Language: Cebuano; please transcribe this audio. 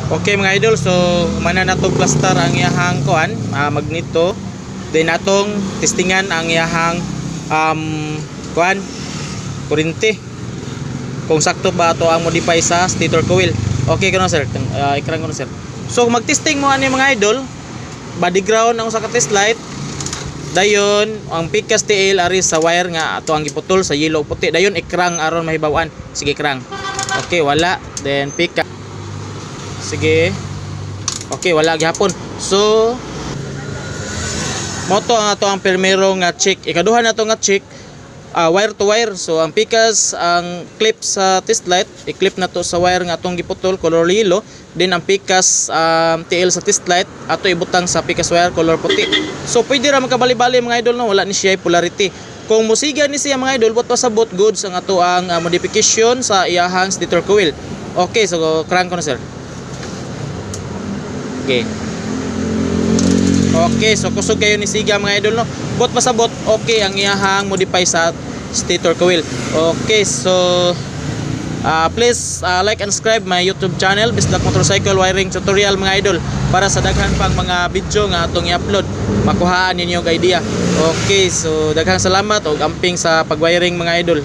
Okay, mga idol, so humana na tong plaster ang iyahang kuan, magneto. Then atong testingan ang iyahang kuan, kuryente. Kung sakto ba ato ang modify sa stator coil. Okay kuno, sir, i-crank kuno, sir. So mag-testing mo ani, mga idol, body ground ang usa ka test light. Dayon ang pikas TL ari sa wire nga ato ang giputol sa yellow, puti. Dayon i-crank aron mahibaw-an. Sige, crank. Okay, wala. Then pikas. Sige. Okay, wala gihapon. So mao to ang ato ang primero nga check. Ikaduha na to nga check, wire to wire. So ang pikas, ang clip sa test light, i-clip na to sa wire nga atong giputol color yellow. Then ang pikas TL sa test light ato ibutang sa pikas wire color puti. So pwede ra magkabali-bali, mga idol, no, wala ni siya polarity. Kung musiga ni siya, mga idol, buot pasabot goods ang ato ang modification sa iyahang stator coil. Okay, so crank ko na, sir. Okay. Okay, so kusog kayo ni siga, mga idol, no. Buot pasabot okay ang iyahang modify sa stator coil. Okay, so please like and subscribe my YouTube channel, Bisdak Motorcycle Wiring Tutorial, mga idol, para sa daghan pang mga video nga atong i-upload, makuhaan ninyo og idea. Okay, so daghang salamat og amping sa pag-wiring, mga idol.